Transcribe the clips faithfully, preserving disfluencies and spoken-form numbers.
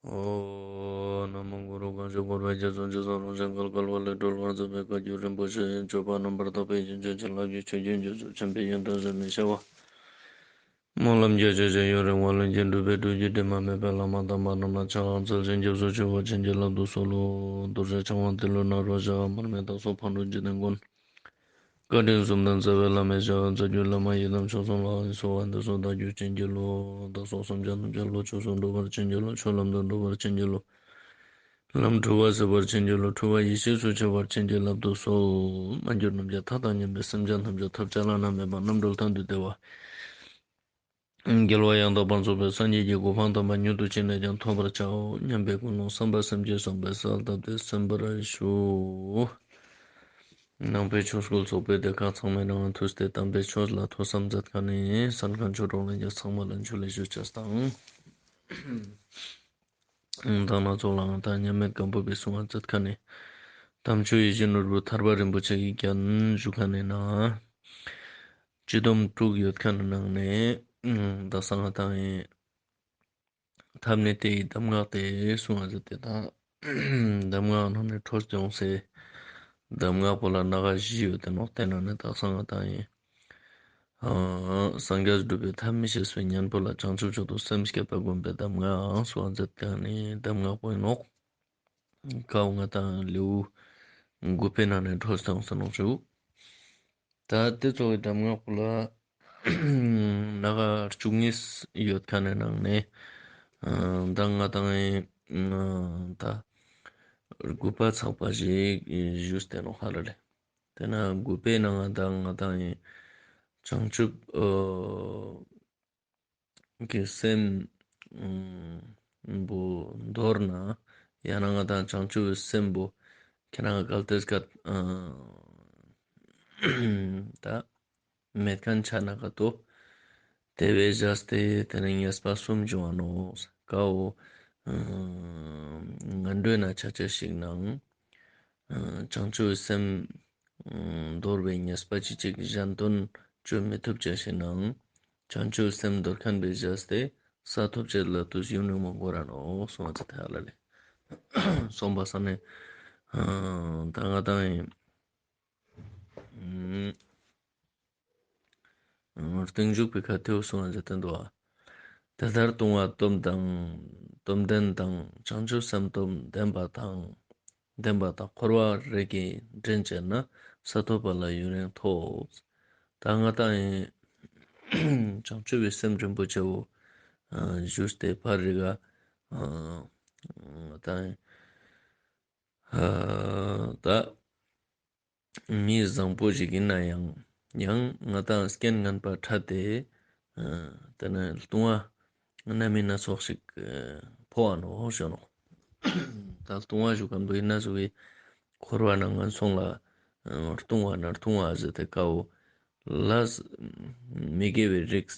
ཨོ། ན་མོ་གུ་རུ། གང་ཞིག་འཁོར་བའི་རྒྱ་མཚོ་འཇིགས་སུ་རུང་ཞིང་བརྒལ་དཀའ་བ་ལས་སྒྲོལ་བར་མཛད་པའི་བཀའ་བརྒྱུད་རིན་པོ་ཆེ་ཡི་སྤྱོད་པ་རྣམ་པར་དག་པའི་ཡོན་ཏན་བྱིན་རླབས་ཀྱི་ཆུ་རྒྱུན་རྒྱ་མཚོ་ཆེན་པོའི་ཡོན་ཏན་ཟད་མི་ཤེས་པ། སྨོན་ལམ་རྒྱ་ཆེ་ཞིང་ཡུན་རིང་བ་ལྷུན་གྱིས་གྲུབ་པའི་སྒྲུབ་བརྒྱུད་དྲི་མ་མེད་པའི་བླ་མ་དམ་པ་རྣམས་ལ་ཕྱག་འཚལ་ཞིང་སྐྱབས་སུ་མཆིའོ། བྱིན་གྱིས་བརླབ་ཏུ་གསོལ་ལོ། རྡོ་རྗེ་འཆང་དབང་ཏེ་ལོ་ནཱ་རོ་ཞབས། མར་མི་དྭགས་སོགས་ཕག་གྲུ་འཇིག་རྟེན་མགོན། བཀའ་དྲིན་གསུམ་ལྡན་རྩ་བའི་བླ་མའི་ཞབས། རྩ་བརྒྱུད་བླ་མ་ཡི་དམ་མཆོག་གསུམ་ལ། གསོལ་བ་འདེབས་སོ་བདག་རྒྱུད་བྱིན་གྱིས་རློབས། བདག་སོགས་སེམས་ཅན་ཐམས་ཅད་བློ་ཆོས་སུ་འགྲོ་བར་བྱིན་གྱིས་རློབས། ཆོས་ལམ་དུ་འགྲོ་བར་བྱིན་གྱིས་རློབས། ལམ་འཁྲུལ་བ་སེལ་བར་བྱིན་གྱིས་རློབས། འཁྲུལ་བ་ཡེ་ཤེས་སུ་འཆར་བར་བྱིན་གྱིས་བརླབ་ཏུ་གསོལ། མ་གྱུར་ནམ་མཁའི་མཐའ་དང་མཉམ་པའི་སེམས་ཅན་ཐམས་ཅད་ཐོབ་བྱ་བླ་ན་མེད་པ་རྣམ་གྲོལ་མཐར་ཐུག་བདེ་བ། རྒྱལ་བ་ཡང་དག་པར་རྫོགས་པའི་སངས་རྒྱས་ཀྱི་གོ་འཕང་དམ་པ་མྱུར་དུ་ཅི་ནས་ཀྱང་ཐོབ་པར་བྱའོ་སྙམ་པའི་ཀུན་སློང་བསམ་པ་སེམས་བསྐྱེད་བཟང་པོའི་གསལ་བཏབ་སྟེ་གསན་པར་ཞུ། ནང་པའི་ཆོས་སྐུལ་ཚོགས་པའི་སྡེ་ཁག་ཚང་མའི་ནང་ཐུགས་ཏེ་དམ་པའི་ཆོས་ལ་ཐོས་བསམ་མཛད་མཁན་ནི་གསན་མཁན་ཆོས་གྲོགས་ལྷན་རྒྱས་ཚང་མ་ལ་ཇུ་ལེ་ཞུ་ཅེས་དང་། མདང་ནང་ཚོགས་ལ་ང་དང་མཉམ་མེད་སྒམ་པོ་པའི་གསུང་བ་མཛད་མཁན་ནི་དམ་ཆོས་ཡིད་བཞིན་ནོར་བུ་ཐར་པ་རིན་པོ་ཆེ་གི་རྒྱན་ཞུ་མཁན་ནི་ནང་། སྤྱི་སྡོམ་དྲུག་ཡོད་མཁན་ནི་ནང་ནས་ད་ས་ང་དང་ཡིན། ཐབས་ནི་དེ་ཡི་གདམས་ངག་སྟེ་གསུང་བ་མཛད་དེ་དང་། གདམས་ངག་ནང་ནས་འཕྲོས་ཏེ་ཡོང་སའི་གདམས་ངག་པོ་ལ་སྣ་ཁ་བཞི་ཡོད་དེ་ནོག་དེ་ནང་ནས་ད་ས་ང་དང་ཡིན། ཨ་སངས་རྒྱས་སྒྲུབ་པའི་ཐབས་མི་ཤེས་པའི་གཉེན་པོ་ལ་བྱང་ཆུབ་མཆོག་ཏུ་སེམས་བསྐྱེད་པ་བསྒོམ་པའི་གདམས་ངག་གསུང་བ་མཛད་དེ་ནི་གདམས་ངག་པོ་ཡིན་ནོག་ཀའོ་ང་དང་ལེའུ་དགུ་པའི་ནང་ནས་འཕྲོས་ཏེ་ཡོང་ས་ནོག་ཞུ། ད་དེ་ཚོ་གི་གདམས་ངག་པོ་ལ་སྣ་ཁ་བཅུ་གཉིས་ཡོད་མཁན་ནི་ནང་ནས་ཨ་ད་ང་དང་ཨ་ད་དགུ་པ་ཚག་པ་ཞིག་ཞུས་ཏེ་ནོག་ཧ་ལ་ལེ། དེ་ན་དགུ་པའི་ནང་ང་དང་ང་དང་ཡིན་བྱང་ཆུབ་ཨ་ཀྱི་སེམས་ཨ་པོ་མདོར་ན་ཡང་ན་ང་དང་བྱང་ཆུབ་སེམས་པོ་ཁྱེད་རང་གལ་ཏེ་སྐད་ཨ་ད་མེད་མཁན་ཆ་ན་ག་ཏོ། དེ་བས་བཞག་སྟེ་དེ་ནི་ཉེས་པ་གསུམ་བྱུང་བ་ནོག་ཀའོ། ཨ་ངན་འགྲོའི་ན་ཆ་ཆ་ཞིག་ནང་། ཨ་བྱང་ཆུབ་སེམས་ཨ་འདོར་བའི་ཉེས་པ་ཅི་ཅིག་གཞན་དོན་བཅོ་མི་ཐུབ་ཅེས་ཤིག་ནང་། བྱང་ཆུབ་སེམས་འདོར་མཁན་བས་བཞག་སྟེ་ས་ཐོབ་ཅེས་ལ་དུས་ཡུན་རིང་མོ་འགོར་ར་ནོག་གསུང་བ་ཚེ་ཐ་ལ་ལེ། སོང་པ་ས་ནས་ཨ་ད་ང་དང་ཡིན། ཨ་རྟིང་འཇུག་པའི་ཁ་ཐེའུ་སོང་བ་མཛད་དེ་འདུག་ཨ། དེ་ལྟར་ལྟུང་བ་སྟོབས་དང་སྟོབས་ལྡན་དང་བྱང་ཆུབ་སེམས་སྟོབས་ལྡན་པ་དང་ལྡན་པ་དང་འཁོར་བ་རིགས་ཀྱིས་འདྲེན་བྱས་ན་ས་ཐོབ་པ་ལ་ཡུན་རིང་ཐོགས། ད་ང་དང་ཡིན་བྱང་ཆུབ་པའི་སེམས་རིན་པོ་ཆེ་བོ་ཨ་ཞུས་ཏེ་ཕར་རི་ག་ཨ་ད་ཡིན་ཨ་ད། མི་བཟང་པོ་ཞིག་ཡིན་ན་ཡང་ཡང་ང་དང་རྐྱེན་ངན་པ་ཕྲད་དེ་ཨ་དེ་ནས་ལྟུང་བ་སྣ་མིན་སྣ་ཚོགས་ཤིག་ཨ་ཕོག་པ་ནོག་ཞུ་ནོག་ད་ལྟུང་བ་ཞུ་མཁན་པོ་ཡིན་ན་ཞུ་བའི་འཁོར་བ་ནང་ངན་སོང་ལ་ཨ་ལྟུང་བ་ན་ལྟུང་བ་ཟེར་ཏེ་ཀའོ་ལ་མི་དགེ་བའི་རིགས་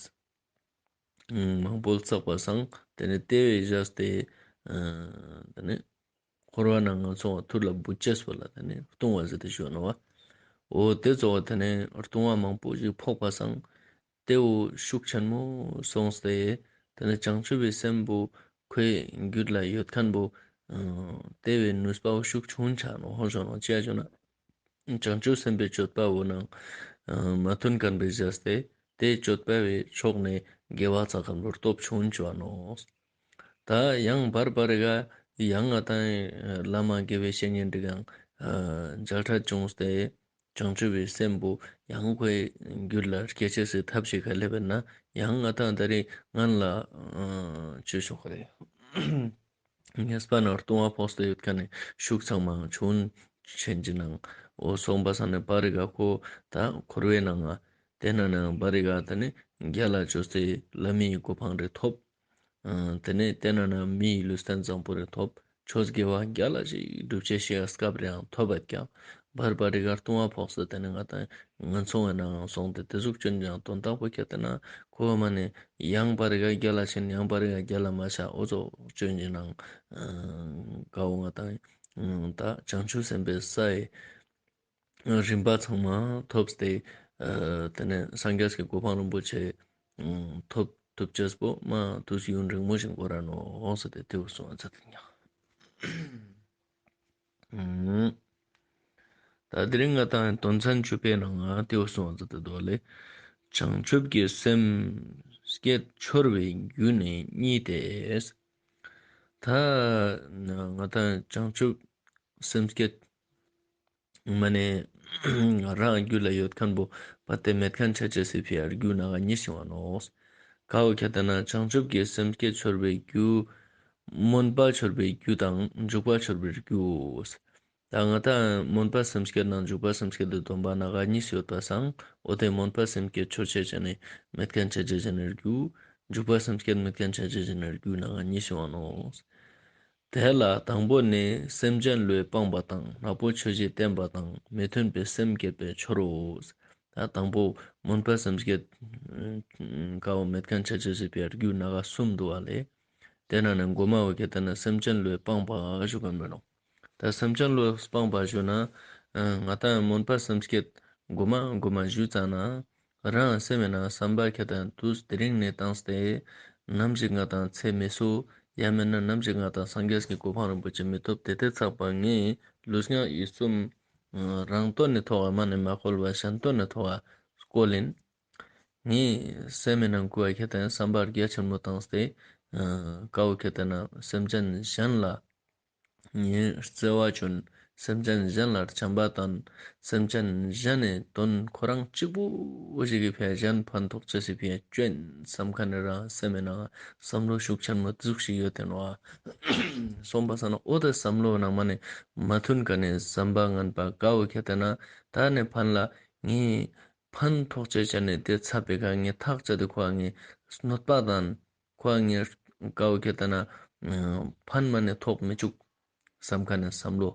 མང་པོ་བསགས་པ་སང་དེ་ནས་དེ་བས་བཞག་སྟེ་ཨ་དེ་ནས་འཁོར་བ་ནང་ང་སོང་བ་ཐུར་ལ་བུད་ཅེས་པ་ལ་དེ་ནས་ལྟུང་བ་ཟེར་ཏེ་ཞུ་ནོག་པ། འོ་དེ་ཚོ་བ་དེ་ནས་ལྟུང་བ་མང་པོ་ཞིག་ཕོག་པ་སང་དེ་བོ་ཤུགས་ཆེན་མོ་སོང་སྟེ་དེ་ནས་བྱང་ཆུབ་པའི་སེམས་པོ་ཁོའི་རྒྱུད་ལ་ཡོད་མཁན་པོ་ཨ་དེ་བས་ནུས་པ་བོ་ཤུགས་ཆུང་ཆ་ནོག་ཧོན་ཞུ་ནོག་ཅི་ཡ་ཞུ་ན། བྱང་ཆུབ་སེམས་དཔའི་སྤྱོད་པ་བོ་ནང་ཨ་མ་མཐུན་མཁན་པའི་བཞག་སྟེ་དེ་སྤྱོད་པ་བོའི་ཕྱོགས་ནས་དགེ་བ་བསགས་མཁན་པོ་སྟོབས་ཆུང་ཆུ་བ་ནོག་ད་ཡང་བར་བར་ག་ཡང་ང་དང་བླ་མ་དགེ་བའི་བཤེས་གཉེན་འདི་གང་ཨ་མཇལ་འཕྲད་བྱུང་སྟེ་བྱང་ཆུབ་པའི་སེམས་པོ་ཡང་ཁོའི་རྒྱུད་ལ་སྐྱེ་ཅེས་སི་ཐབས་ཤིག་ག་སླེབས་པ་ན་ཡང་ང་དང་ད་རེས་ངན་ལ་ཨ་ཆོས་ཤོག་རེ། ཉེས་པ་ནང་ལྟུང་བ་ཕོག་སྟེ་ཡོད་མཁན་ནི་ཤུགས་ཚང་མ་ཆུང་ཆེན་གྱི་ནང་འོ་སོང་པ་ས་ནས་བར་རི་ག་ཁོ་ད་འཁོར་བའི་ནང་ང་དེ་ན་ནས་བར་རི་ག་དེ་ནི་རྒྱལ་ལ་བཅོས་ཏེ་ལྷ་མིའི་གོ་འཕང་རེ་ཐོབ། ཨ་དེ་ནས་དེ་ན་ནས་མིའི་ལུས་རྟེན་བཟང་པོ་རེ་ཐོབ། ཆོས་དགེ་བ་རྒྱལ་ལ་ཞིག་སྒྲུབ་ཅེས་ཤིག་སྐབས་རེའང་ཐོབ་པ་ཀྱང་བར་བར་རི་ག་ལྟུང་བ་ཕོག་སྟེ་དེ་ནི་ང་དང་ངན་སོང་བའི་ནང་སོང་སྟེ་དེ་ཟུག་ཅོ་ན་ཡང་དོན་དག་པོ་ཁྱེར་ཏེ་ན་ཁོ་མ་ནི་ཡང་བར་རི་ག་རྒྱལ་ལ་ཆེན་ཡང་བར་རི་ག་རྒྱལ་ལ་མ་ཆ་འོ་ཙོགས་ཅོ་ན་ཡང་ཨ་ཀ་བོ་ང་དང་ད་བྱང་ཆུབ་སེམས་དཔའི་ས་ཡི་རིམ་པ་ཚང་མ་ཐོབ་སྟེ་ཨ་དེ་ནས་སངས་རྒྱས་ཀྱི་གོ་འཕང་རིན་པོ་ཆེ་ཨ་ཐོབ་ ཐུབ་ཅེས་པོ་མ་དུས་ཡུན་རིང་མོ་ཞིག་འགོར་ར་ནོག་ཟེར་ཏེ་དེ་བོ་གསུངས་པ་མཛད་དེ་ཉག་ད་དེ་རིང་ང་དང་དོན་ཚན་བཅུ་པའི་ནང་ང་དེ་བོ་གསུངས་པ་མཛད་དེ་འདུག་ལེ། བྱང་ཆུབ་ཀྱི་སེམས་བསྐྱེད་འཆོར་བའི་རྒྱུ་ནི་གཉིས་ཏེ། ད་ང་དང་བྱང་ཆུབ་སེམས་བསྐྱེད་མ་ནེ་རང་རྒྱུད་ལ་ཡོད་མཁན་པོ་པ་དེ་མེད་མཁན་ཆ་ཅེས་སི་ཕི་ཡ་རྒྱུ་ནང་ང་གཉིས་ཤིག་ཡོང་ནོག་ཀ་བོ་ཁྱེར་ཏེ་ན་བྱང་ཆུབ་ཀྱི་སེམས་བསྐྱེད་འཆོར་བའི་རྒྱུ། སྨོན་པ་འཆོར་བའི་རྒྱུ་དང་འཇུག་པ་འཆོར་བའི་རྒྱུ། ད་ང་དང་སྨོན་པ་སེམས་བསྐྱེད་དང་འཇུག་པ་སེམས་བསྐྱེད་དེ་སྡོམ་པ་ནང་ང་གཉིས་ཡོད་པ་སང་འོ་དེ་སྨོན་པ་སེམས་བསྐྱེད་འཆོར་ཅེས་ཅན་ནི་མེད་མཁན་ཆ་ཅེས་ཅན་ནི་རྒྱུ། འཇུག་པ་སེམས་བསྐྱེད་མེད་མཁན་ཆ་ཅེས་ཅན་ནི་རྒྱུ་ནང་ང་གཉིས་ཤིག་ཡོང་ནོག་དེ་ལ་དང་པོ་ནི་སེམས་ཅན་བློས་སྤངས་པ་དང་ནག་པོ་ཆོས་བཞི་བསྟན་པ་དང་མི་མཐུན་པའི་སེམས་བསྐྱེད་པས་འཆོར་རོ། ད་དང་པོ་སྨོན་པ་སེམས་བསྐྱེད་ཀ་བོ་མེད་མཁན་ཆ་ཅེས་སི་ཕི་ཡ་རྒྱུ་ནང་ང་གསུམ་འདུག་པ་ལེ། དེ་ནང་ནས་མགོ་མ་བོ་ཁྱེར་ཏེ་ན་སེམས་ཅན་བློས་སྤངས་པ་ཞུ་མཁན་མེད་ནོག་ད་སེམས་ཅན་བློས་སྤངས་པ་ཞུ་ན་ང་དང་སྨོན་པ་སེམས་བསྐྱེད་མགོ་མ་མགོ་མ་ཞུ་ཙ་ན་རང་སེམས་ནང་བསམ་པ་ཁྱེར་ཏེ་ན་དུས་དེ་རིང་ནས་བཏང་སྟེ་ནམ་ཞིག་ང་དང་ཚེ་མི་སོ་ཡང་མེད་ན་ནམ་ཞིག་ང་དང་སངས་རྒྱས་ཀྱི་གོ་འཕང་རིན་པོ་ཆེ་མི་ཐོབ་དེ་དེ་ཚག་པ་ངས་ལུས་ངག་ཡིད་གསུམ་རང་དོན་ནི་ཐོག་མ་ནེ་མ་བཀོལ་བ་གཞན་དོན་ནི་ཐོག་བཀོལ་ཡིན། ངས་སེམས་ནང་ཀུ་བ་ཁྱེར་ཏེ་ན་བསམ་པ་རྒྱ་ཆེན་མོ་བཏང་སྟེ་ཀ་བོ་ཁྱེར་ཏེ་ན་སེམས་ཅན་གཞན་ལ་ངས་བརྩེ་བ་བྱོན། སེམས་ཅན་གཞན་ལ་བྱམས་པ་བསྟན། སེམས་ཅན་གཞན་ནི་དོན་ཁོ་རང་གཅིག་པོ་ཞིག་གི་ཕི་ཡ་གཞན་ཕན་ཐོགས་ཅེས་སི་ཕི་ཡ་བྱོན་བསམ་མཁན་ནི་རང་སེམས་ནང་བསམ་བློ་ཤུགས་ཆེན་མོ་ཟུག་ཞིག་ཡོད་དེ་ནོག་པ། སོང་པ་སང་ན་འོ་དེ་བསམ་བློ་ནང་མ་ནེ་མ་མཐུན་མཁན་ནི་བསམ་པ་ངན་པ་ཀ་བོ་ཁྱེར་ཏེ་ན་ད་ནི་ཕན་ལ་ངས་ཕན་ཐོགས་ཅེས་ཅན་ནི་དེ་ཚ་པེ་ཀ་ངས་ཐག་བཅད་དེ་ཁོ་ངས་གནོད་པ་དང་ཁོ་ངས་ཀ་བོ་ཁྱེར་ཏེ་ན་ཕན་མ་ནེ་ཐོགས་མི་བཅུག་བསམ་མཁན་ནི་བསམ་བློ།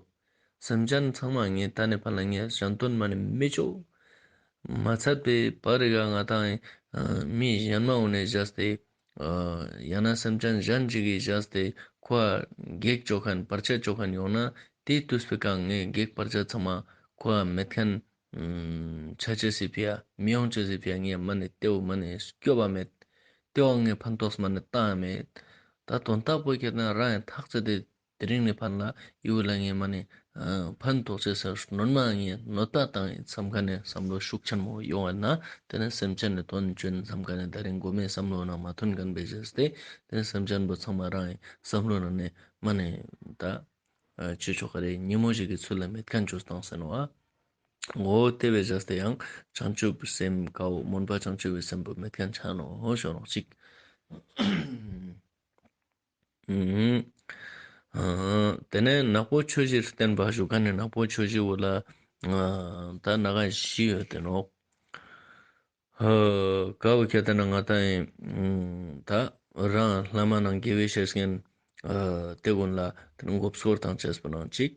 སེམས་ཅན་ཚང་མ་ངས་ད་ནི་ཕན་ལ་ངས་གཞན་དོན་མ་ནེ་མི་བཅུག་མ་ཚད་པའི་པར་རི་ག་ང་དང་མི་གཞན་མ་འོ་ནེ་བཞག་སྟེ་ཡང་ན་སེམས་ཅན་གཞན་ཅིག་གི་བཞག་སྟེ་ཁོ་གེགས་བཅོ་མཁན་བར་ཆད་བཅོ་མཁན་ཡོང་ན་དེ་དུས་པེ་ཀ་ངས་གེགས་བར་ཆད་ཚང་མ་ཁོ་མེད་མཁན་ཆ་ཅེས་སི་ཕི་ཡ་མི་ཡོང་ཅེས་སི་ཕི་ཡ་ངས་མ་ནེ་དེ་བོ་མ་ནེ་སྐྱོབ་པ་མེད། དེ་བོ་ངས་ཕན་ཐོགས་མ་ནེ་བཏང་མེད། ད་དོན་དག་པོ་ཁྱེར་ན་རང་ཡང་ཐག་བཅད་དེ་དེ་རིང་ནས་ཕན་ལ་ཡུལ་ལ་ངས་མ་ནེ་ཕན་ཐོགས་ཅེས་ཟེར་སྣོན་མ་ངས་གནོད་པ་བཏང་ཡིན་བསམ་མཁན་ནི་བསམ་བློ་ཤུགས་ཆེན་མོ་ཡོང་བ་ན་དེ་ནི་སེམས་ཅན་ནི་དོན་བྱོན་བསམ་མཁན་ནི་ད་རིང་མགོ་མའི་བསམ་བློ་ནང་མ་མཐུན་མཁན་པེ་བྱས་ཏེ་དེ་ནི་སེམས་ཅན་པོ་ཚང་མ་རང་ཡང་བསམ་བློ་ནང་ནས་མ་ནེ་ད་ཆོས་ཆོ་ག་རེ་ཉིན་མོ་ཞིག་གི་ཚུལ་ལ་མེད་མཁན་བཅོས་བཏང་ཟེར་ནོག་འོ་དེ་བེ་བྱས་ཏེ་ཡང་བྱང་ཆུབ་སེམས་ཀ་བོ་སྨོན་པ་བྱང་ཆུབ་པའི་སེམས་པོ་མེད་མཁན་ཆ་ནོག་ཞོ་ནོག་ཅིག་དེ་ནས་ནག་པོ་ཆོས་བཞིར་བསྟན་པ་ཞུ་མཁན་ནི་ནག་པོ་ཆོས་བཞི་བོ་ལ་ད་ནང་ང་བཞི་ཡོད་དེ་ནོག་ཀ་བོ་ཁྱེར་ཏེ་ན་ང་དང་ད་རང་བླ་མ་ནང་དགེ་བའི་བཤེས་གཉེན་དེ་ཀུན་ལ་དེ་ནི་མགོ་སྐོར་བཏང་ཅེས་པོ་ནང་གཅིག་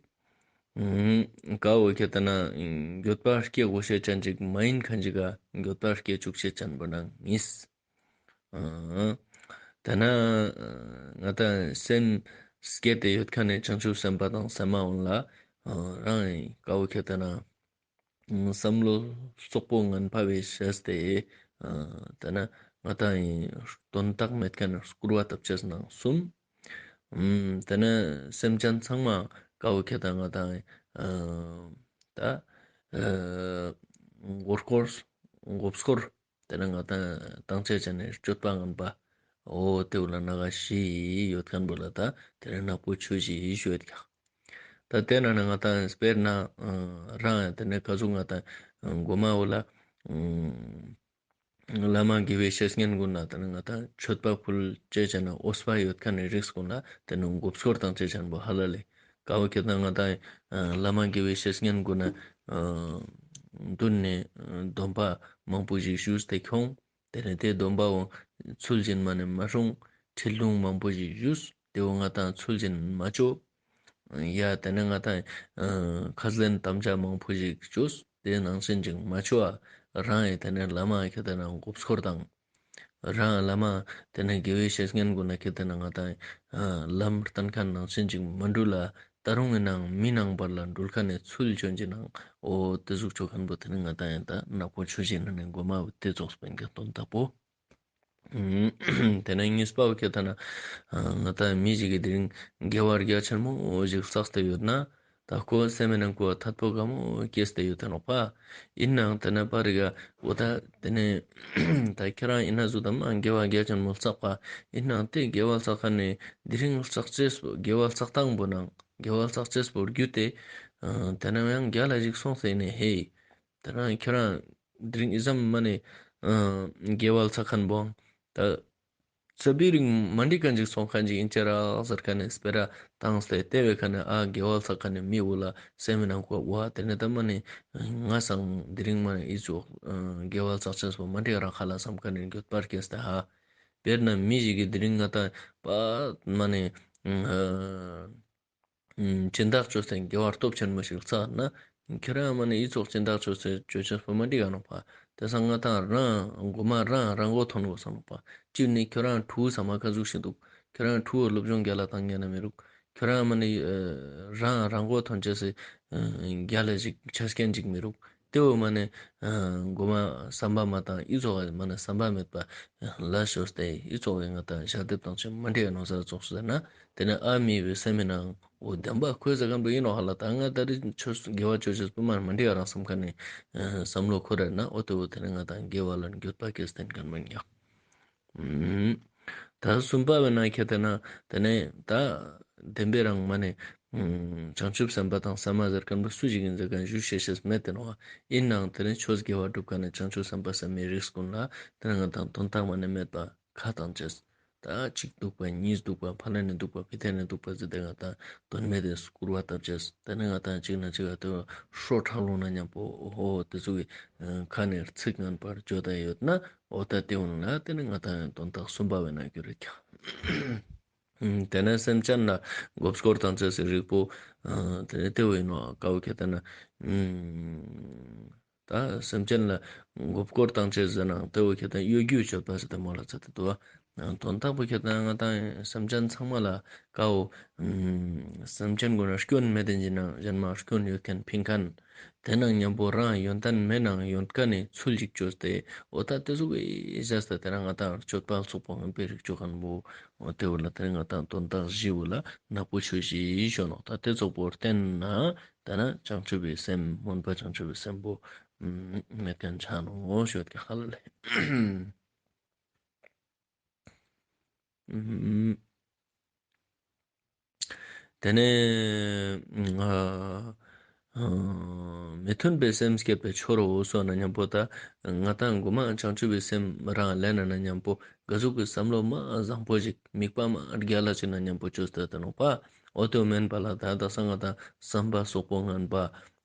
ཀ་བོ་ཁྱེར་ཏེ་ན་འགྱོད་པ་སྐྱེ་དགོས་ཤེས་ཅན་ཅིག་མ་ཡིན་མཁན་ཅིག་ག་འགྱོད་པ་སྐྱེ་བཅུག་ཤེས་ཅན་པོ་ནང་གཉིས། དེ་ན་ང་དང་སེམས་བསྐྱེད་དེ་ཡོད་མཁན་ནི་བྱང་ཆུབ་སེམས་དཔའ་དང་སེམས་མ་འོན་ལ་རང་ཡང་ཀ་བོ་ཁྱེར་ཏེ་ན་བསམ་བློ་རྩོག་པོ་ངན་པ་བེ་བྱས་ཏེ་དེ་ན་ང་དང་ཡང་དོན་དག་མེད་མཁན་སྐུར་བ་བཏབ་ཅེས་ནང་གསུམ། དེ་ན་སེམས་ཅན་ཚང་མ་ཀ་བོ་ཁྱེར་ཏེ་ན་ང་དང་ད་མགོ་སྐོར་མགོ་སྐོར་དེ་ནས་ང་དང་བཏང་ཅེས་ཅན་ནི་སྤྱོད་པ་ངན་པ། འོ་དེ་བོ་ལ་ནང་ང་བཞི་ཡོད་མཁན་བོ་ལ་ད་དེ་ནས་ནག་པོ་ཆོས་བཞི་ཞུ་ཡོད་ཀྱག་ད་དེ་ནང་ནས་ང་དང་དཔེར་ན་རང་ཡང་དེ་ནས་ག་ཟུག་ང་དང་མགོ་མ་བོ་ལ་བླ་མ་དགེ་བའི་བཤེས་གཉེན་ཀུན་ལ་དེ་ནས་ང་དང་མཆོད་པ་ཕུལ་ཅེས་ཅན་ནི་འོས་པ་ཡོད་མཁན་ནི་རིགས་ཀུན་ལ་དེ་ནས་མགོ་སྐོར་བཏང་ཅེས་ཅན་བོ་ཧ་ལ་ལེ། ཀ་བོ་ཁྱེར་ཏེ་ན་ང་དང་བླ་མ་དགེ་བའི་བཤེས་གཉེན་ཀུན་ན་མདུན་ནས་སྡོམ་པ་མང་པོ་ཞིག་ཞུས་ཏེ་ཁྱོང་། དེ་ནས་དེ་སྡོམ་པ་བོ་ཚུལ་བཞིན་མ་ནེ་མ་སྲུང་། ཁྲིད་ལུང་མང་པོ་ཞིག་ཞུས་དེ་བོ་ང་དང་ཚུལ་བཞིན་མ་བཅོས། ཡ་དེ་ནས་ང་དང་ཁ་ཟས་དམ་བཅའ་མང་པོ་ཞིག་བཅོས་དེ་ནང་བཞིན་ཅིག་མ་བཅོས་པ་རང་ཡང་དེ་ནས་བླ་མ་ཁྱེར་ཏེ་ན་མགོ་སྐོར་བཏང་། རང་བླ་མ་དེ་ནས་དགེ་བའི་བཤེས་གཉེན་ཀུན་ན་ཁྱེར་ཏེ་ན་ང་དང་ལམ་སྟན་མཁན་ནང་བཞིན་ཅིག་མ་འགྲུལ་ལ་ད་རུང་ངི་ནང་མི་ནང་བར་ལ་འགྲུལ་མཁན་ནི་ཚུལ་བྱོན་གྱི་ནང་འོ་དེ་ཟུག་ཆོ་མཁན་བོ་དེ་ནི་ང་དང་ཡང་ད་ནག་པོ་ཆོས་བཞི་ནང་ནས་མགོ་མ་བོ་དེ་ཙོགས་པེ་ཀྱག་དོན་དག་པོ། ཨུམ། དེ་ནས་གཉིས་པ་བོ་ཁྱེད་ལྟ་ན་ང་ཏང་མི་ཞིག་གི་དེ་རིང་དགེ་བ་རྒྱ་ཆེན་མོ་ཞིག་བསགས་ཏེ་ཡོད་ན། ད་ཁོ་སེམས་ནང་ཁོ་ཐད་པོ་དགའ་མོ་སྐྱེས་ཏེ་ཡོད་དེ་ནོག་པ། ཨིན་ནའང་དེ་ནས་པར་རི་ག་འོ་ད་དེ་ནས་ད་ཁྱེད་རང་ཨིན་ན་ཟུག་དང་མ་དགེ་བ་རྒྱ་ཆེན་མོ་བསགས་པ། ཨིན་ནའང་དེ་དགེ་བ་བསགས་ཁན་ནི་དེ་རིང་བསགས་ཅེས་པོ་དགེ་བ་བསགས་སྟངས་པོ་ནང་དགེ་བ་བསགས་ཅེས་པོ་རྒྱུ་དེ་དེ་ནས་ཡང་རྒྱལ་ལ་ཞིག་སོང་སྟེ་ནས་ཧེ། དེ་རང་ཁྱེད་རང་དེ་རིང་ཨི་ཙམ་མ་ནི་དགེ་བ་བསགས་ཁན་པོ་ད། ཚེ་འདི་རིང་མ་འགྲིག་ཁན་ཅིག་སོང་ཁན་ཅིག་ཨིན་ཅེ་རག་ཟེར་ཁན་ནི་སྤེ་ར་བཏང་སྟེ་དེ་བོའི་ཁ་ནས་ཨ་དགེ་བ་བསགས་ཁན་ནི་མི་བོ་ལ་སེམས་ནང་ཁོ་བ་དེ་ནས་ད་མ་ནི་ང་སང་དེ་རིང་མ་ནི་ཨི་ཙོགས་དགེ་བ་བསགས་ཅེས་པོ་མ་འགྲིག་རག་ཁ་ལ་བསམ་ཁན་ནི་འགྱོད་པ་སྐྱེས་ཏེ་ཧ། དཔེར་ན་མི་ཞིག་གི་དེ་རིང་ང་ཏང་པ་མ་ནི་སྦྱིན་བདག་ཅོས་ཏེ་དགེ་བ་སྟོབས་ཆེན་མོ་ཞིག་བསགས་ན། ཁྱེད་རང་མ་ནི་ཨི་ཙོགས་སྦྱིན་བདག་ཅོས་ཏེ་ཅོ་ཅེས་པོ་མ་འགྲིག་ག་ནོག་པ། དེ་སང་ང་ཏང་རང་གོ་མ་རང་རང་མགོ་ཐོན་དགོས་ས་ནོག་པ། ཅི་ནི་ཁྱོད་རང་ཕྲུ་གུ་ས་མ་ཁ་ཟུག་ཤིག་འདུག། ཁྱོད་རང་ཕྲུ་གུ་སློབ་སྦྱོང་རྒྱལ་ལ་བཏང་ཉན་ན་མི་རུག། ཁྱོད་རང་མ་ནི་རང་རང་མགོ་ཐོན་ཅེས་སི་རྒྱལ་ལ་ཞིག་ཆ་རྐྱེན་ཅིག་མི་རུག། དེ་བོ་མ་ནི་གོ་མ་བསམ་པ་མ་བཏང་ཨི་ཙོགས་མ་ནི་བསམ་པ་མེད་པ་ལ་ཤོར་ཏེ་ཨི་ཙོགས་ང་ཏང་ཞལ་འདེབས་བཏང་ཅེས་མ་འགྲིག་ག་ནོག་ཟེར་ཙོགས་ཟེར་ན། དེ་ནས་ཨ་མི་བོའི་སེམས་ནང་འོ་བདེན་པ་ཁོའི་ཟེར་ཁན་པོ་ཨིན་ནོག་ཧ་ལ། ད་ང་ད་རེས་ཆོས་དགེ་བ་ཅོ་ཅེས་པོ་མ་མ་འགྲིག་ག་རང་བསམ་ཁན་ནི་བསམ་བློ་འཁོར་ར་ན་འོ་དེ་བོ་དེ་ནས་ང་ཏང་དགེ་བ་ལ་འགྱོད་པ་སྐྱེས་ཏེ་ཁན་མ་ཉག། ད་གསུམ་པ་བོའི་ནང་ཁྱེད་ལྟ་ན་དེ་ནས་ད་བདེན་པའི་རང་མ་ནི་བྱང་ཆུབ་སེམས་དཔའ་དང་ས་མ་ཟེར་ཁན་པོ་སུ་ཞིག་ཨིན་ཟེར་ཁན་ཞུ་ཤེས་ཤེས་མེད་དེ་ནོག། ཨིན་ནའང་དེ་ནས་ཆོས་དགེ་བ་སྒྲུབ་ཁན་ནི་བྱང་ཆུབ་སེམས་དཔའ་ས་མའི་རིགས་ཀུན་ལ་དེ་ནས་ང་ཏང་དོན་དག་མ་ནི་མེད་པ་ཁ་བཏང་ཅེས། ད་གཅིག་འདུག་པ་གཉིས་འདུག་པ་ཕ་ལ་ནི་འདུག་པ་ཕི་ཏེ་ནི་འདུག་པ་ཟེར་ཏེ་ང་ཏང་དོན་མེད་དེ་སྐུར་བ་བཏབ་ཅེས། དེ་ནས་ང་ཏང་གཅིག་ན་གཅིག་ག་དེ་ཧྲོ་ཁྲག་ལུང་ན་མཉམ་པོ་འོ་དེ་ཚོ་གི་ཁ་ནས་ཚིག་ངན་པར་བརྗོད་དེ་ཡོད་ན་འོ་ད་དེ་འོང་ན་དེ་ནས་ང་ཏང་དོན་དག་གསུམ་པ་བོའི་ནང་གི་རེད་ཀྱང་། དེ་ནས་སེམས་ཅན་ལ་མགོ་སྐོར་བཏང་ཅེས་སི་རིགས་པོ་དེ་ནས་དེ་བོ་ཨིན་ནོག་ཀ་བོ་ཁྱེད་ལྟ་ན། ད་སེམས་ཅན་ལ་མགོ་སྐོར་བཏང་ཅེས་ཟེར་ན་དེ་བོ་ཁྱེད་ལྟ་གཡོ་སྒྱུའི་སྤྱོད་པ་ཟེར་ཏེ་མོལ་ལ་ཚར་ཏེ་འདུག། དོན་དག་པོ་ཁྱེད་ལྟ་ང་ཏང་སེམས་ཅན་ཚང་མ་ལ་ཀ་བོ་སེམས་ཅན་ཀུན་ལ་སྐྱོན་མེད་དེ་ཨིན་ན་གཞན་མ་སྐྱོན་ཡོད་ཁན་ཕིང་ཁན། དེ་ནང་མཉམ་པོ་རང་ཡོན་ཏན་མེད་ནའང་ཡོད་ཁན་ནི་ཚུལ་ཅིག་ཅོས་ཏེ་འོ་ད་དེ་ཟུག་གི་བཞག་སྟེ་དེ་རང་ང་ཏང་སྤྱོད་པ་ཚོགས་པོ་ངན་པའི་རིགས་ཅོ་ཁན་པོ་འོ་དེ་བོ་ལ་དེ་རང་ང་ཏང་དོན་དག་བཞི་བོ་ལ་ནག་པོ་ཆོས་བཞི་ཞུ་ནོག། ད་དེ་ཚོགས་པོ་བརྟེན་ན་ད་ན་བྱང་ཆུབ་པའི་སེམས་སྨོན་པ་བྱང་ཆུབ་པའི་སེམས་པོ་མེད་ཁན་ཆ་ནོག་ཞུ་ཡོད་ཀྱག་ཧ་ལ་ལེ། དེ་ནས་མི་མཐུན་པའི་སེམས་བསྐྱེད་པས་འཆོར་རོ་སོགས་ན་མཉམ་པོ་ད་ང་ཏང་གོ་མ་བྱང་ཆུབ་པའི་སེམས་རང་ལེན་ན་མཉམ་པོ་ག་ཟུག་གི་བསམ་བློ་མ་བཟང་པོ་ཞིག་དམིགས་པ་མ་རྒྱལ་ལ་ཅིག་ན་མཉམ་པོ་ཅོས་ཏེ་ད་ནོག་པ། འོ་དེ་མེན་པ་ལ་ད་དག་ས་ང་ཏང་བསམ་པ་སོག་པོ་ངན་པ།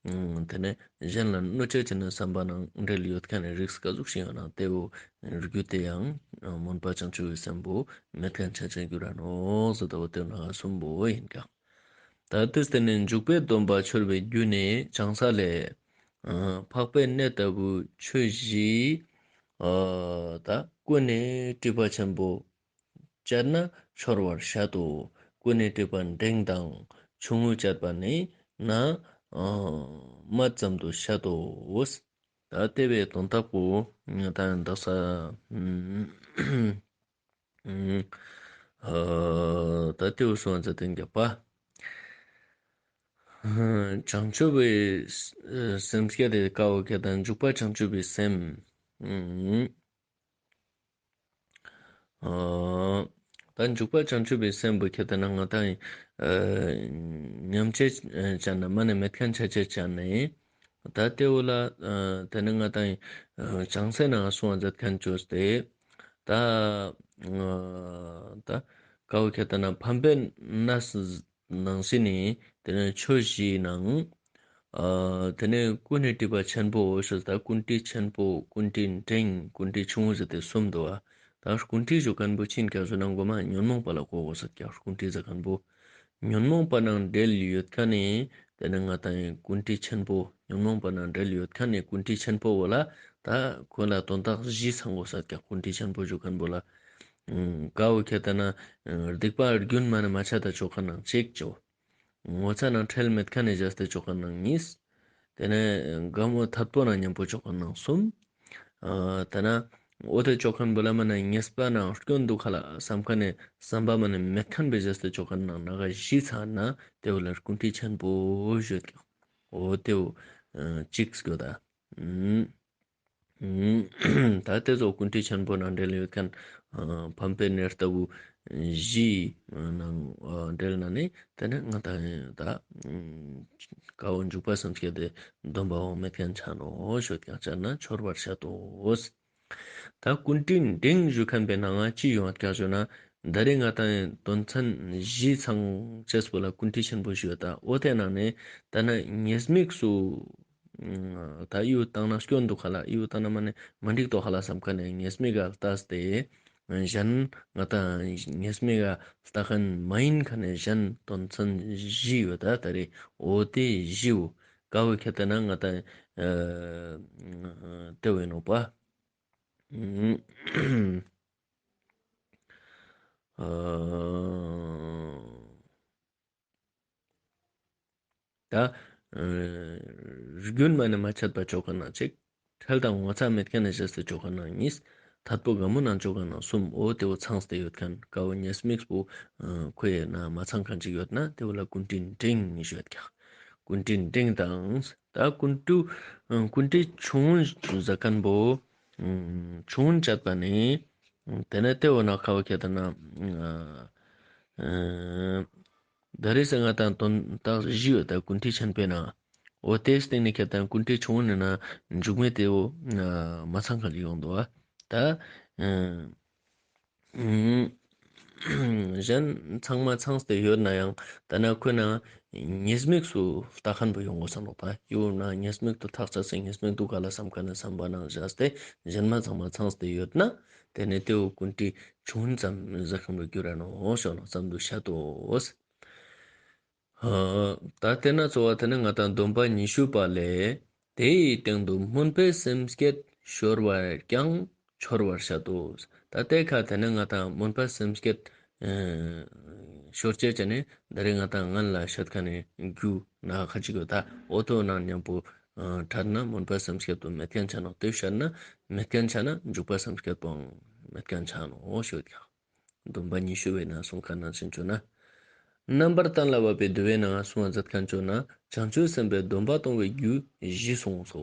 དེ་ནས་གཞན་ལ་གནོད་བྱེད་ཅེས་ནི་བསམ་པ་ནང་འབྲེལ་ཡོད་ཁན་ནི་རིགས་ག་ཟུག་ཞིག་ཡོད་ན་དེ་བོ་རྒྱུ་དེ་ཡང་སྨོན་པ་བྱང་ཆུབ་པའི་སེམས་པོ་མེད་ཁན་ཆ་ཆ་འགྱུར་ར་ནོག་ཟེར་ཏེ་འོ་དེ་ནང་གསུམ་པོ་ཨིན་ཀྱག། ད་དེ་སྟེ་ནི་འཇུག་པའི་སྡོམ་པ་འཆོར་བའི་རྒྱུ་ནི་བྱང་ས་ལས། འཕགས་པའི་གནས་ལྟ་བུའི་ཆོས་བཞི། ད་ཀུན་ནས་སྒྲིབ་པ་ཆེན་པོ་སྤྱད་ན་འཆོར་བར་བཤད་དོ། ཀུན་ནས་སྒྲིབ་པ་འབྲིང་དང་ཆུང་ངུ་སྤྱད་པ་ནི་ན་སྨད་ཙམ་དུ་བཤད་དོ། ད་དེ་བོའི་དོན་དག་པོ་ད་ཡང་དག་ས་ད་དེ་བོ་སོང་ཙ་དེ་འགྱབ་པ། བྱང་ཆུབ་པའི་སེམས་བསྐྱེད་དེ་ཀ་བོ་ཁྱེད་ལྟ་ན་འཇུག་པ་བྱང་ཆུབ་པའི་སེམས། ད་འཇུག་པ་བྱང་ཆུབ་པའི་སེམས་པོ་ཁྱེད་ལྟ་ན་ང་ཏང་ཉམས་ཅེས་ཅན་ན་མ་ནེ་མེད་ཁན་ཆ་ཅེས་ཅན་ན་ད་དེ་བོ་ལ་དེ་ནི་ང་ཏང་བྱང་སའི་ནང་གསུང་བ་མཛད་ཁན་ཅོས་ཏེ་ད་ད་ཀ་བོ་ཁྱེད་ལྟ་ན་ཕམ་པའི་གནས་ནང་ཞིན་ནི་དེ་ནི་ཆོས་བཞིའི་ནང་ཨ་དེ་ནས་ཀུན་ནས་སྒྲིབ་པ་ཆེན་པོ་འོ་ཞེས་ད་ཀུན་སྒྲིབ་ཆེན་པོ་ཀུན་སྒྲིབ་འབྲིང་ཀུན་སྒྲིབ་ཆུང་ངུ་ཟེར་ཏེ་གསུམ་འདུག་པ། ད་ཀུན་སྒྲིབ་ཞུ་ཁན་པོ་ཅི་ཨིན་ཀྱག་ཟེར་ན་གོ་མ་ཉོན་མོངས་པ་ལ་གོ་དགོས་ས་ཀྱག་ཀུན་སྒྲིབ་ཟེར་ཁན་པོ། ཉོན་མོངས་པ་ནང་འབྲེལ་ཡོད་ཁན་ནི་དེ་ནས་ང་ཏང་ཀུན་སྒྲིབ་ཆེན་པོ་ཉོན་མོངས་པ་ནང་འབྲེལ་ཡོད་ཁན་ནི་ཀུན་སྒྲིབ་ཆེན་པོ་བོ་ལ་ད་ཁོ་ལ་དོན་དག་བཞི་ཚང་དགོས་ས་ཀྱག་ཀུན་སྒྲིབ་ཆེན་པོ་ཞུ་ཁན་པོ་ལ། ཀ་བོ་ཁྱེད་ལྟ་ན་སྡིག་པ་རྒྱུན་མ་ནེ་མ་ཆད་ད་ཅོ་ཁན་ནང་གཅིག་ཅོ། ངོ་ཚ་ནང་ཁྲེལ་མེད་ཁན་ནི་བཞག་སྟེ་ཅོ་ཁན་ནང་གཉིས། དེ་ནས་དགའ་མོ་ཐད་པོ་ནང་མཉམ་པོ་ཅོ་ཁན་ནང་གསུམ། ཨ་དེ་ན་ འོ་ཏེ་ཅོ་ཁན་བོ་ལ་མ་ནེ་ཉེས་པ་ནང་སྐྱོན་དུག་ག་ལ་སམ་ཁན་ནི་སམ་པ་མ་ནེ་མེད་ཁན་བེ་ཟེར་ཏེ་ཅོ་ཁན་ནང་ན་ག་ཞི་ཚར་ན་ཏེ་བོ་ལ་ཀུན་དཀྲི་ཆེན་པོ་ཞུ་ཡོད་ཀྱག། འོ་ཏེ་བོ་ཨ་ཅིག་སྐྱོད་ད། ད་ཏེ་ཙོགས་ཀུན་དཀྲི་ཆེན་པོ་ནང་འབྲེལ་ཡོད་ཁན་ཨ་ཕམ་པའི་ནད་ལྟ་བུ་ཞི་ནང་ཨ་འབྲེལ་ན་ནི་ཏེ་ནེ་ང་དང་ད་ཀ་བོ་འཇུག་པ་སེམས་བསྐྱེད་དེ་སྡོམ་པའང་མེད་ཁན་ཆ་ནོག་ཞུ་ཡོད་ཀྱག། ཆ་ན་འཆོར་བར་བཤད་དོ། ད་ཀུན་དཀྲི་འབྲིང་ཞུ་ཁན་པའི་ནང་ང་ཅི་ཡོང་ཡོད་ཀྱག་ཞུ་ན་ད་རེས་ང་དང་དོན་ཚན་བཞི་ཚང་ཅེས་པོ་ལ་ཀུན་དཀྲི་ཆེན་པོ་ཞུ་ཡོད་ད། འོ་ཏེ་ནང་ནེ་ད་ན་ཉེས་དམིགས་སུ་ད་ཡུ་ཏང་ན་སྐྱོན་དུག་ག་ལ་ཡུ་ཏང་ན་མ་ནེ་མ་འགྲིག་དོ་ག་ལ་སམ་ཁན་ནི་ཉེས་དམིགས་ག་ལྟས་ཏེ་གཞན་ང་དང་ཉེས་དམིགས་ག་ལྟ་ཁན་མ་ཡིན་ཁན་ནི་གཞན་དོན་ཚན་བཞི་ཡོད་ད། ད་རེས་འོ་ཏེ་བཞི་བོ་ཀ་བོ་ཁྱད་ད་ན་ང་དང་ཨ་ཏེ་བོ་ཨིན་ནོག་པ། ཨ་ད་ཨ་རྒྱུན་མ་ནེ་མ་ཆད་པ་ཅོ་ཁན་ནང་ཅིག། ཁྲེལ་དང་ངོ་ཚ་མེད་ཁན་ནི་ཞེས་ཏེ་ཅོ་ཁན་ནང་གཉིས། ཐད་པོ་ག་མོ་ནང་ཅོ་ཁན་ནང་གསུམ། འོ་ཏེ་བོ་ཚང་སྟེ་ཡོད་ཁན་ཀ་བོ་ཉེས་དམིགས་པོ་ཨ་ཁོའི་ནང་མ་ཚང་ཁན་ཅིག་ཡོད་ན་ཏེ་བོ་ལ་ཀུན་དཀྲི་འབྲིང་ཞུ་ཡོད་ཀྱག། ཀུན་དཀྲི་འབྲིང་དང་ད་ཀུན་དཀྲི་ཨ་ཀུན་དཀྲི་ཆུང་ངུ་ཟེར་ཁན་བོ་ཨ་ཆུང་ངུ་ཅད་པ་ནི་ཏེ་ནེ་ཏེ་བོ་ན་ཀ་བོ་ཁྱད་ད་ན་ཨ་ད་རེས་ང་དང་དོན་དག་བཞི་ཡོད་ད་ཀུན་དཀྲི་ཆེན་པོའི་ནང་། འོ་ཏེའི་སྟེང་ནེ་ཁྱད་ད་ཀུན་དཀྲི་ཆུང་ངུ་ནི་ན་མཇུག་མའི་ཏེ་བོ་ཨ་མ་ཚང་ཁན་ཅིག་ཡོང་དུག་པ། ད་ཨ་གཞན་ཚང་མ་ཚང་སྟེ་ཡོད་ན་ཡང་ད་ན་ཁོའི་ནང་ཉེས་དམིགས་སུ་ལྟ་ཁན་བོ་ཡོང་དགོས་ས་ནོག་པ། ཡུ་ན་ཉེས་དམིགས་དུ་ཐག་ཆད་སེ་ཉེས་དམིགས་དུག་ག་ལ་སམ་ཁན་ནི་སམ་པ་ནང་བཞག་སྟེ་གཞན་མ་ཚང་མ་ཚང་སྟེ་ཡོད་ན་ཏེ་ནེ་ཏེ་བོ་ཀུན་དཀྲི་ཆུང་ངུ་ཙམ་ཟེར་ཁན་བོ་གྱུར་ར་ནོག་ཞུ་ནོག་ཙམ་དུ་བཤད་དོ། ཨ་ད་ཏེ་ན་གཙོ་བོ་ཏེ་ནེ་ང་དང་སྡོམ་པ་ཉི་ཤུ་པ་ལས། དེ་ཡི་སྟེང་དུ་སྨོན་པའི་སེམས་བསྐྱེད་ཤོར་བར་ཀྱང་འཆོར་བར་བཤད་དོ། ད་ཏེ་ཁ་ཏེ་ནེ་ང་དང་སྨོན་པ་སེམས་བསྐྱེད་ཨ་ཤོར་ཅེས་ཅི་ནི་ད་རེས་ང་དང་ང་ལ་བཤད་ཁན་ནི་རྒྱུ་ན་ཁ་ཅིག་གོ་ད་འོ་ཏེ་ནང་ཉམ་པོ་ཨ་ཕྲད་ན་སྨོན་པ་སེམས་བསྐྱེད་པོ་མེད་ཁན་ཆ་ནོག། ཏེ་བཤད་ན་མེད་ཁན་ཆ་ན་འཇུག་པ་སེམས་བསྐྱེད་པོའང་མེད་ཁན་ཆ་ནོག་ཞུ་ཡོད་ཀྱག། སྡོམ་པ་ཉི་ཤུ་བའི་ནང་གསུངས་ཁན་ནང་བཞིན་ཅོ་ན། རྣམ་པར་གཏན་ལ་དབབ་པའི་བསྡུ་བའི་ནང་གསུངས་པ་མཛད་ཁན་ཅོ་ན་བྱང་ཆུབ་སེམས་དཔའི་སྡོམ་པ་གཏོང་བའི་རྒྱུ་བཞི་གསུངས་སོ།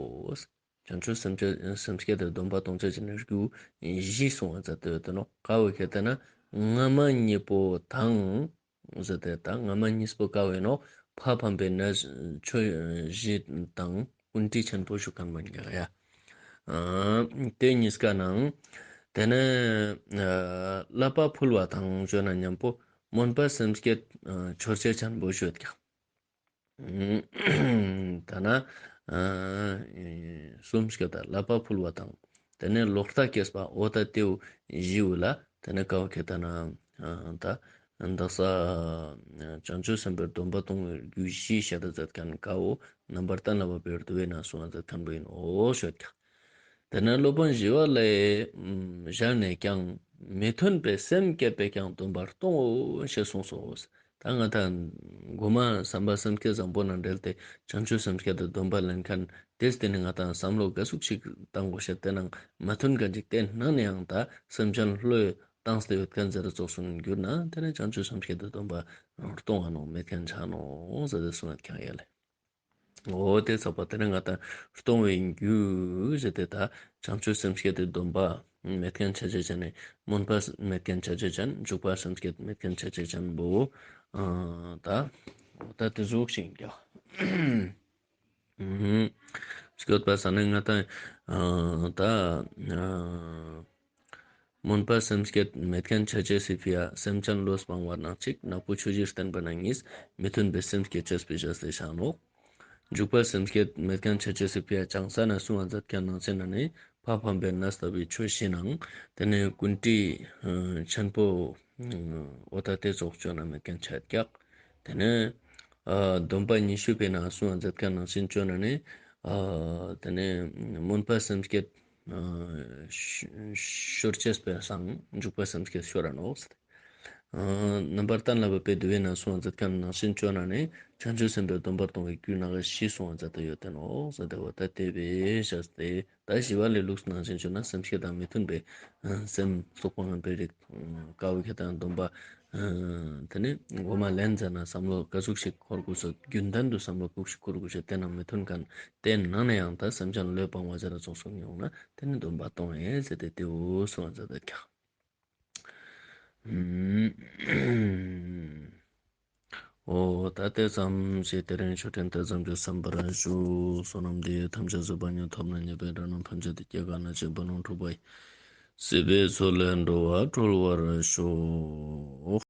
བྱང་ཆུབ་སེམས་བསྐྱེད་སེམས་བསྐྱེད་དེ་སྡོམ་པ་གཏོང་ཅེས་ཅི་ནི་རྒྱུ་བཞི་གསུངས་པ་མཛད་དེ་ཡོད་དེ་ནོག། ཀ་བོ་ཁྱད་ད་ན་སྔ་མ་གཉིས་པོ་དང་ཟེར་ཏེ་ད་སྔ་མ་གཉིས་པོ་ཀ་བོ་ཨིན་ནོག། ཕ་ཕམ་པའི་ནད་ཆོས་བཞི་དང་ཀུན་དཀྲི་ཆེན་པོ་ཞུ་ཁན་མན་ཀྱག་ཡ། ཨ་ཏེ་གཉིས་ཀ་ནང་ཏེ་ནེ་ཨ་བསླབ་པ་ཕུལ་བ་དང་ཅོ་ན་ཉམ་པོ་སྨོན་པ་སེམས་བསྐྱེད་ཨ་ཆོར་ཅེས་ཆེན་པོ་ཞུ་ཡོད་ཀྱག། ད་ན་ཨ་གསུམ་ཞིག་ད་བསླབ་པ་ཕུལ་བ་དང་ཏེ་ནེ་ལོག་ལྟ་སྐྱེས་པ་འོ་ད་ཏེ་བོ་བཞི་བོ་ལ་ཏེ་ནེ་ཀ་བོ་ཁྱད་ད་ན་ཨ་ད་དག་ས་བྱང་ཆུབ་སེམས་དཔའི་སྡོམ་པ་གཏོང་བའི་རྒྱུ་བཞི་བཤད་ད་མཛད་ཁན་ཀ་བོ་རྣམ་པར་གཏན་ལ་དབབ་པའི་བསྡུ་བའི་ནང་གསུངས་པ་མཛད་ཁན་བོ་ཨིན་ནོག་ཞུ་ཡོད་ཀྱག། ཏེ་ནེ་སློབ་དཔོན་ཞི་བ་ལྷས་ཞལ་ནས་ཀྱང་མི་མཐུན་པའི་སེམས་བསྐྱེད་པས་ཀྱང་སྡོམ་པར་ལྟུང་ངོ་ཞེས་གསུངས་སོ། ད་ང་དང་གོ་མ་བསམ་པ་སེམས་བསྐྱེད་བཟང་པོ་ནང་འབྲེལ་ཏེ་བྱང་ཆུབ་སེམས་བསྐྱེད་དེ་སྡོམ་པ་ལེན་ཁན་ཏེ་སྟེ་ནི་ང་དང་བསམ་བློ་ག་ཟུག་ཞིག་བཏང་དགོས་ཤེས་ཏེ་ནང་མ་མཐུན་ཁན་ཅིག་ཏེ་ནང་ནེ་ཡང་ད་སེམས་ཅན་བློས་བཏང་སྟེ་ཡོད་ཁན་ཟེར་ཙོགས་སུ་གྱུར་ན་ཏེ་ནེ་བྱང་ཆུབ་སེམས་བསྐྱེད་དེ་སྡོམ་པ་ལྟུང་ང་ནོག་མེད་ཁན་ཆ་ནོག་ཟེར་ཏེ་གསུངས་ཡོད་ཀྱག་ཡ་ལེ། འོ་ཏེ་ཚོགས་པ་ཏེ་ནེ་ང་དང་ལྟུང་བའི་རྒྱུ་ཟེར་ཏེ་ད་བྱང་ཆུབ་སེམས་བསྐྱེད་དེ་སྡོམ་པ་མེད་ཁན་ཆ་ཅེས་ཅན་ནི་སྨོན་པ་མེད་ཁན་ཆ་ཅེས་ཅན་འཇུག་པ་སེམས་བསྐྱེད་མེད་ཁན་ཆ་ཅེས་ཅན་བོ་ཨ་ད་ད་ཏེ་ཟུག་ཤིག་ཀྱག། སྐྱོད་པ་ས་ནེ་ང་དང་ཨ་ད་ཨ་སྨོན་པ་སེམས་བསྐྱེད་མེད་ཁན་ཆ་ཅེས་སི་ཕི་ཡ་སེམས་ཅན་བློ་སྤང་བ་ནང་གཅིག་ནག་པོ་ཆོས་བཞིར་བརྟེན་པ་ནང་གཉིས་མི་མཐུན་པའི་སེམས་བསྐྱེད་ཅེས་པའི་ཞེས་ཏེ་ཤ་ནོག། འཇུག་པ་སེམས་བསྐྱེད་མེད་ཁན་ཆ་ཅེས་སི་ཕི་ཡ་ཅང་ས་ན་གསུངས་པ་མཛད་ཁན་ནང་ཚན་ན་ནི་ཕ་ཕམ་པའི་ནད་ལྟ་བུའི་ཆོས་བཞི་ནང་ཏེ་ནེ་ཀུན་དཀྲི་ཆེན་པོ་འོ་ད་ཏེ་ཙོགས་ཅོ་ན་མེད་ཁན་ཆ་ཀྱག། ཏེ་ནེ་ཨ་སྡོམ་པ་ཉི་ཤུ་པའི་ནང་གསུངས་པ་མཛད་ཁན་ནང་ཚན་ཅོ་ན་ནི་ཨ་ཏེ་ནེ་སྨོན་པ་སེམས་བསྐྱེད་ཨ་ཤོ་ཤོར་ཅེས་པའི་སང་འཇུག་པ་སེམས་བསྐྱེད་ཤོར་ར་ནོག། རྣམ་པར་བསྟན་ལ་བབ་པའི་འདུལ་བའི་ནང་གསུངས་པ་མཛད་ཁན་ནང་བཞིན་བཅོས་ན་ནི་བྱང་ཆུབ་སེམས་དཔའི་སྡོམ་པར་ལྟུང་བའི་རྒྱུ་སྣ་ཁ་བཞི་གསུངས་པ་མཛད་དེ་ཡོད་དེ་ནོག་ཟེར་ཏེ་འོ་ད་དེ་བས་བཤད་དེ། ད་ཞི་བ་ལྷའི་ལུགས་ནང་བཞིན་བཅོས་ན་སེམས་བསྐྱེད་དང་མི་མཐུན་པའི་སེམས་སོགས་པ་ངན་པའི་རིགས་དཀའ་བའི་ཁེ་དང་སྡོམ་པ་དེ་ནི་མགོ་མ་ལེན་ཟ་ན་བསམ་བློ་ག་ཟུག་ཞིག་འཁོར་དགོས་སོ། རྒྱུན་ལྡན་དུ་བསམ་བློ་ག་ཟུག་ཞིག་འཁོར་དགོས་སོ། དེ་ནང་མི་མཐུན་ཁན་དེ་ནང་ནས་ཡང་ད་སེམས་ཅན་བློས་སྤང་བ་ཅ་ལག་ཚོགས་སུ་ཡོང་ན་དེ་ནི་སྡོམ་པ་གཏོང་ཡས་ཟེར་ཏེ་དེ་འོ་གསུངས་པ་མཛད་དེ་ཀྱག་འོ་ད་དེ་ཙམ་ཞིག་དེ་རིང་ཆོས་འབྲེལ་དེ་ཙམ་གྱིས་གསན་པར་ཞུ། བསོད་ནམས་འདི་ཡིས་ཐམས་ཅད་གཟིགས་པ་ཉིད། ཐོབ་ནས་ཉེས་པའི་དགྲ་རྣམས་ཕམ་བྱས་ཏེ། སྐྱེ་རྒ་ན་འཆིའི་རྦ་ཀློང་འཁྲུགས་པ་ཡི། སྲིད་པའི་མཚོ་ལས་འགྲོ་བ་སྒྲོལ་བར་ཤོག།